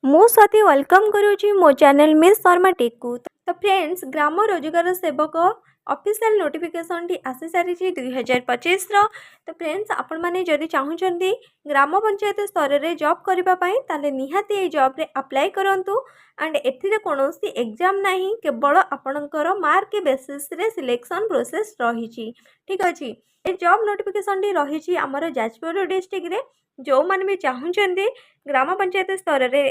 ମୁଁ ସ୍ୱାତି welcome କରୁଛି ମୋ ଚ୍ୟାନେଲ୍ ମିସ୍ ଶର୍ମା ଟେକ୍କୁ। ତ ଫ୍ରେଣ୍ଡସ୍, ଗ୍ରାମ ରୋଜଗାର ସେବକ ଅଫିସିଆଲ୍ ନୋଟିଫିକେସନ୍ଟି ଆସିସାରିଛି 2025ର। ତ ଫ୍ରେଣ୍ଡସ୍, ଆପଣମାନେ ଯଦି ଚାହୁଁଛନ୍ତି ଗ୍ରାମ ପଞ୍ଚାୟତ ସ୍ତରରେ ଜବ୍ କରିବା ପାଇଁ, ତାହେଲେ ନିହାତି ଏଇ ଜବ୍ରେ ଆପ୍ଲାଏ କରନ୍ତୁ। ଆଣ୍ଡ ଏଥିରେ କୌଣସି ଏକ୍ଜାମ୍ ନାହିଁ, କେବଳ ଆପଣଙ୍କର ମାର୍କ ବେସିସ୍ରେ ସିଲେକ୍ସନ୍ ପ୍ରୋସେସ୍ ରହିଛି। ଠିକ୍ ଅଛି, ଏ ଜବ୍ ନୋଟିଫିକେସନ୍ଟି ରହିଛି ଆମର ଯାଜପୁର ଡିଷ୍ଟ୍ରିକ୍ଟରେ। ଯେଉଁମାନେ ବି ଚାହୁଁଛନ୍ତି ଗ୍ରାମ ପଞ୍ଚାୟତ ସ୍ତରରେ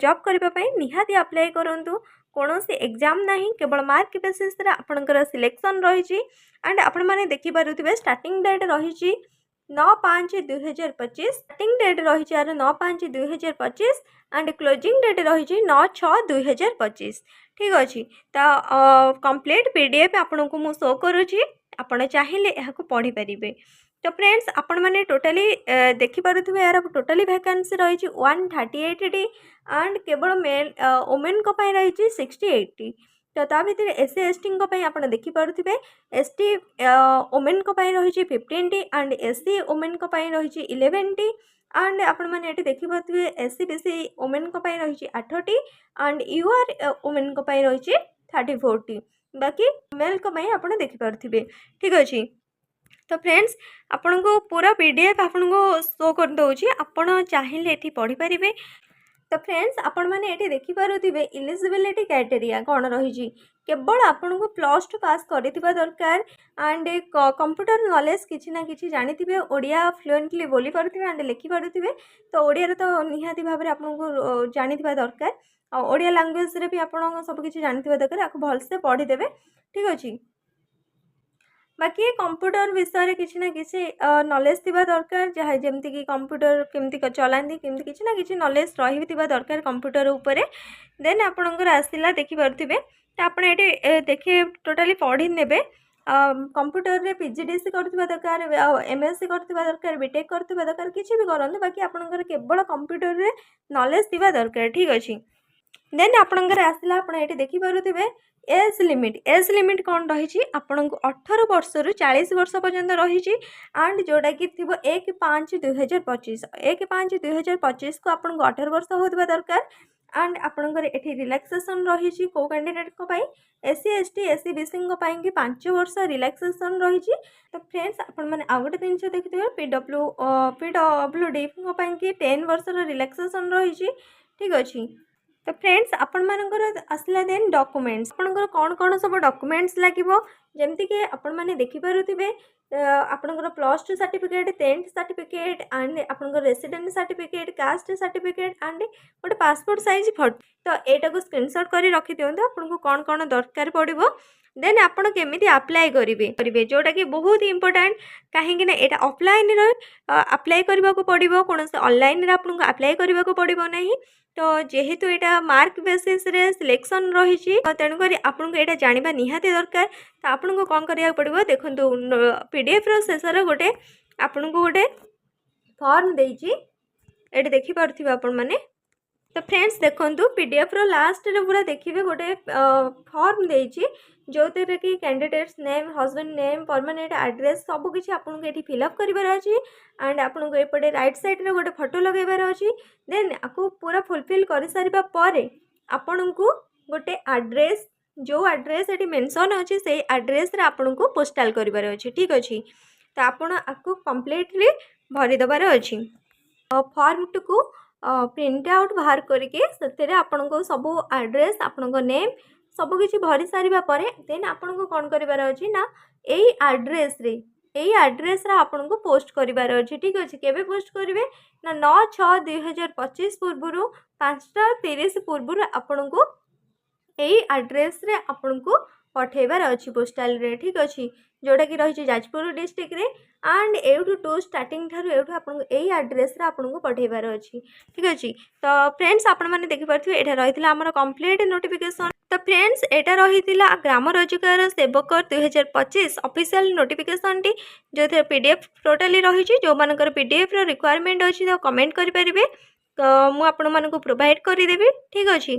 ଜବ୍ କରିବା ପାଇଁ, ନିହାତି ଆପ୍ଲାଏ କରନ୍ତୁ। କୌଣସି ଏକ୍ଜାମ୍ ନାହିଁ, କେବଳ ମାର୍କ ବେସିସ୍ରେ ଆପଣଙ୍କର ସିଲେକ୍ସନ୍ ରହିଛି। ଆଣ୍ଡ ଆପଣମାନେ ଦେଖିପାରୁଥିବେ, ଷ୍ଟାର୍ଟିଂ ଡେଟ୍ ରହିଛି 9/5/2025। ଷ୍ଟାର୍ଟିଂ ଡେଟ୍ ରହିଛି ଆର 9/5/2025 ଆଣ୍ଡ କ୍ଲୋଜିଂ ଡେଟ୍ ରହିଛି 9/6/2025। ଠିକ୍ ଅଛି, ତ କମ୍ପ୍ଲିଟ୍ ପିଡିଏଫ୍ ଆପଣଙ୍କୁ ମୁଁ ଶୋ କରୁଛି, ଆପଣ ଚାହିଁଲେ ଏହାକୁ ପଢ଼ିପାରିବେ। ତ ଫ୍ରେଣ୍ଡସ୍, ଆପଣମାନେ ଟୋଟାଲି ଦେଖିପାରୁଥିବେ, ଏହାର ଟୋଟାଲି ଭ୍ୟାକାନ୍ସି ରହିଛି 138ଟି ଆଣ୍ଡ କେବଳ ମେଲ୍ ଓମେନ୍ଙ୍କ ପାଇଁ ରହିଛି 68ଟି। ତ ତା ଭିତରେ ଏସ୍ ସି, ଏସ୍ ଟିଙ୍କ ପାଇଁ ଆପଣ ଦେଖିପାରୁଥିବେ, ଏସ୍ ଟି ଓମେନ୍ଙ୍କ ପାଇଁ ରହିଛି 15ଟି ଆଣ୍ଡ ଏସ୍ ସି ଓମେନ୍ଙ୍କ ପାଇଁ ରହିଛି 11ଟି। ଆଣ୍ଡ ଆପଣମାନେ ଏଠି ଦେଖିପାରୁଥିବେ, ଏସ୍ ଇ ବି ସି ଓମେନ୍ଙ୍କ ପାଇଁ ରହିଛି ଆଠଟି ଆଣ୍ଡ you ଆର୍ ଓମେନ୍ଙ୍କ ପାଇଁ ରହିଛି 34ଟି। ବାକି ମେଲ୍ଙ୍କ ପାଇଁ ଆପଣ ଦେଖିପାରୁଥିବେ। ଠିକ୍ ଅଛି, ତ ଫ୍ରେଣ୍ଡସ୍, ଆପଣଙ୍କୁ ପୁରା ପିଡିଏଫ୍ ଆପଣଙ୍କୁ ଶୋ କରିଦେଉଛି, ଆପଣ ଚାହିଁଲେ ଏଠି ପଢ଼ିପାରିବେ। ତ ଫ୍ରେଣ୍ଡସ୍, ଆପଣମାନେ ଏଠି ଦେଖିପାରୁଥିବେ ଇଲିଜିବିଲିଟି କ୍ରାଇଟେରିଆ କ'ଣ ରହିଛି। କେବଳ ଆପଣଙ୍କୁ +2 ପାସ୍ କରିଥିବା ଦରକାର ଆଣ୍ଡ କମ୍ପ୍ୟୁଟର ନଲେଜ୍ କିଛି ନା କିଛି ଜାଣିଥିବେ, ଓଡ଼ିଆ ଫ୍ଲୁଏଣ୍ଟଲି ବୋଲିପାରୁଥିବେ ଆଣ୍ଡ ଲେଖିପାରୁଥିବେ। ତ ଓଡ଼ିଆରେ ତ ନିହାତି ଭାବରେ ଆପଣଙ୍କୁ ଜାଣିଥିବା ଦରକାର ଆଉ ଓଡ଼ିଆ ଲାଙ୍ଗୁଏଜରେ ବି ଆପଣ ସବୁକିଛି ଜାଣିଥିବା ଦରକାର। ଆକୁ ଭଲସେ ପଢ଼ିଦେବେ। ଠିକ୍ ଅଛି, ବାକି କମ୍ପ୍ୟୁଟର ବିଷୟରେ କିଛି ନା କିଛି ନଲେଜ୍ ଥିବା ଦରକାର, ଯାହା ଯେମିତିକି କମ୍ପ୍ୟୁଟର କେମିତି ଚଲାନ୍ତି, କେମିତି କିଛି ନା କିଛି ନଲେଜ୍ ରହିଥିବା ଦରକାର କମ୍ପ୍ୟୁଟର ଉପରେ। ଦେନ୍ ଆପଣଙ୍କର ଆସିଲା, ଦେଖିପାରୁଥିବେ, ତ ଆପଣ ଏଠି ଦେଖି ଟୋଟାଲି ପଢ଼ି ନେବେ। କମ୍ପ୍ୟୁଟରରେ ପିଜିଡିସି କରୁଥିବା ଦରକାର, ଆଉ ଏମଏସସି କରୁଥିବା ଦରକାର, ବିଟେକ୍ କରୁଥିବା ଦରକାର, କିଛି ବି କରନ୍ତୁ, ବାକି ଆପଣଙ୍କର କେବଳ କମ୍ପ୍ୟୁଟରରେ ନଲେଜ୍ ଥିବା ଦରକାର। ଠିକ୍ ଅଛି, ଦେନ୍ ଆପଣଙ୍କର ଆସିଲା, ଆପଣ ଏଠି ଦେଖିପାରୁଥିବେ ଏଜ୍ ଲିମିଟ୍। ଏଜ୍ ଲିମିଟ୍ କ'ଣ ରହିଛି? ଆପଣଙ୍କୁ 18 ବର୍ଷରୁ 40 ବର୍ଷ ପର୍ଯ୍ୟନ୍ତ ରହିଛି। ଆଣ୍ଡ ଯେଉଁଟାକି ଥିବ 1/5/2025, 1/5/2025କୁ ଆପଣଙ୍କୁ 18 ବର୍ଷ ହେଉଥିବା ଦରକାର। ଆଣ୍ଡ ଆପଣଙ୍କର ଏଠି ରିଲାକ୍ସେସନ୍ ରହିଛି କେଉଁ କ୍ୟାଣ୍ଡିଡେଟ୍ଙ୍କ ପାଇଁ? S C, S T, S E ବି ସିଙ୍କ ପାଇଁକି 5 ବର୍ଷ ରିଲାକ୍ସେସନ୍ ରହିଛି। ତ ଫ୍ରେଣ୍ଡସ୍, ଆପଣମାନେ ଆଉ ଗୋଟେ ଜିନିଷ ଦେଖିଥିବେ, ପିଡବ୍ଲ୍ୟୁ ଡିଙ୍କ ପାଇଁକି 10 ବର୍ଷର ରିଲାକ୍ସେସନ୍ ରହିଛି। ଠିକ୍ ଅଛି, ତ ଫ୍ରେଣ୍ଡସ୍, ଆପଣମାନଙ୍କର ଆସିଲା ଦେନ୍ ଡକୁମେଣ୍ଟସ୍। ଆପଣଙ୍କର କ'ଣ କ'ଣ ସବୁ ଡକୁମେଣ୍ଟସ୍ ଲାଗିବ? ଯେମିତିକି ଆପଣମାନେ ଦେଖିପାରୁଥିବେ, ଆପଣଙ୍କର +2 ସାର୍ଟିଫିକେଟ୍, 10th certificate and ଆପଣଙ୍କର resident certificate, caste certificate and ଗୋଟେ ପାସପୋର୍ଟ ସାଇଜ୍ ଫଟୋ। ତ ଏଇଟାକୁ ସ୍କ୍ରିନସଟ୍ କରି ରଖିଦିଅନ୍ତୁ, ଆପଣଙ୍କୁ କ'ଣ କ'ଣ ଦରକାର ପଡ଼ିବ। ଦେନ୍ ଆପଣ କେମିତି ଆପ୍ଲାଏ କରିବେ, ଯେଉଁଟାକି ବହୁତ ଇମ୍ପୋର୍ଟାଣ୍ଟ, କାହିଁକି ନା ଏଇଟା ଅଫଲାଇନ୍ରେ ଆପ୍ଲାଏ କରିବାକୁ ପଡ଼ିବ, କୌଣସି ଅନଲାଇନ୍ରେ ଆପଣଙ୍କୁ ଆପ୍ଲାଏ କରିବାକୁ ପଡ଼ିବ ନାହିଁ। ତ ଯେହେତୁ ଏଇଟା ମାର୍କ ବେସିସ୍ରେ ସିଲେକ୍ସନ୍ ରହିଛି, ତେଣୁକରି ଆପଣଙ୍କୁ ଏଇଟା ଜାଣିବା ନିହାତି ଦରକାର। ତ ଆପଣଙ୍କୁ କ'ଣ କରିବାକୁ ପଡ଼ିବ? ଦେଖନ୍ତୁ, ପିଡିଏଫ୍ର ଶେଷରେ ଗୋଟେ ଆପଣଙ୍କୁ ଗୋଟେ ଫର୍ମ ଦେଇଛି, ଏଠି ଦେଖିପାରୁଥିବେ ଆପଣମାନେ। ତ ଫ୍ରେଣ୍ଡସ୍, ଦେଖନ୍ତୁ, ପିଡିଏଫ୍ର ଲାଷ୍ଟରେ ପୁରା ଦେଖିବେ, ଗୋଟେ ଫର୍ମ ଦେଇଛି, ଯେଉଁଥିରେ କି candidates name, husband name, permanent address ସବୁକିଛି ଆପଣଙ୍କୁ ଏଠି ଫିଲ୍ଅପ୍ କରିବାର ଅଛି। ଆଣ୍ଡ ଆପଣଙ୍କୁ ଏପଟେ ରାଇଟ୍ ସାଇଡ଼୍ରେ ଗୋଟେ ଫଟୋ ଲଗାଇବାର ଅଛି। ଦେନ୍ ଆକୁ ପୁରା ଫୁଲଫିଲ୍ କରିସାରିବା ପରେ ଆପଣଙ୍କୁ ଗୋଟେ ଆଡ୍ରେସ୍, ଯେଉଁ ଆଡ୍ରେସ୍ ଏଠି ମେନସନ୍ ଅଛି, ସେଇ ଆଡ୍ରେସ୍ରେ ଆପଣଙ୍କୁ ପୋଷ୍ଟାଲ୍ କରିବାର ଅଛି। ଠିକ୍ ଅଛି, ତ ଆପଣ ଆକୁ କମ୍ପ୍ଲିଟଲି ଭରିଦେବାର ଅଛି। ଫର୍ମଟିକୁ ପ୍ରିଣ୍ଟ ଆଉଟ୍ ବାହାର କରିକି ସେଥିରେ ଆପଣଙ୍କୁ ସବୁ ଆଡ୍ରେସ୍, ଆପଣଙ୍କ ନେମ୍ ସବୁକିଛି ଭରି ସାରିବା ପରେ ଦେନ୍ ଆପଣଙ୍କୁ କ'ଣ କରିବାର ଅଛି ନା ଏଇ ଆଡ୍ରେସ୍ରେ ଆପଣଙ୍କୁ ପୋଷ୍ଟ କରିବାର ଅଛି। ଠିକ୍ ଅଛି, କେବେ ପୋଷ୍ଟ କରିବେ ନା 9/6/2025 ପୂର୍ବରୁ, 5ଟା 30 ପୂର୍ବରୁ ଆପଣଙ୍କୁ ଏଇ ଆଡ୍ରେସ୍ରେ ଆପଣଙ୍କୁ ପଠାଇବାର ଅଛି ପୋଷ୍ଟାଲରେ। ଠିକ୍ ଅଛି, ଯେଉଁଟାକି ରହିଛି ଯାଜପୁର ଡିଷ୍ଟ୍ରିକ୍ଟରେ। ଆଣ୍ଡ ଏଇଠୁ ଟୁ ଷ୍ଟାର୍ଟିଂ ଠାରୁ ଏଇଠୁ ଆପଣଙ୍କୁ ଏଇ ଆଡ୍ରେସ୍ରେ ଆପଣଙ୍କୁ ପଠାଇବାର ଅଛି। ଠିକ୍ ଅଛି, ତ ଫ୍ରେଣ୍ଡସ୍, ଆପଣମାନେ ଦେଖିପାରୁଥିବେ, ଏଇଟା ରହିଥିଲା ଆମର କମ୍ପ୍ଲିଟ୍ ନୋଟିଫିକେସନ୍। ତ ଫ୍ରେଣ୍ଡସ୍, ଏଇଟା ରହିଥିଲା ଗ୍ରାମ ରୋଜଗାର ସେବକ 2025 ଅଫିସିଆଲ୍ ନୋଟିଫିକେସନ୍ଟି, ଯେଉଁଥିରେ ପିଡିଏଫ୍ ଟୋଟାଲି ରହିଛି। ଯେଉଁମାନଙ୍କର ପିଡିଏଫ୍ର ରିକ୍ୱାରମେଣ୍ଟ ଅଛି, ତ କମେଣ୍ଟ କରିପାରିବେ, ତ ମୁଁ ଆପଣମାନଙ୍କୁ ପ୍ରୋଭାଇଡ଼ କରିଦେବି। ଠିକ୍ ଅଛି।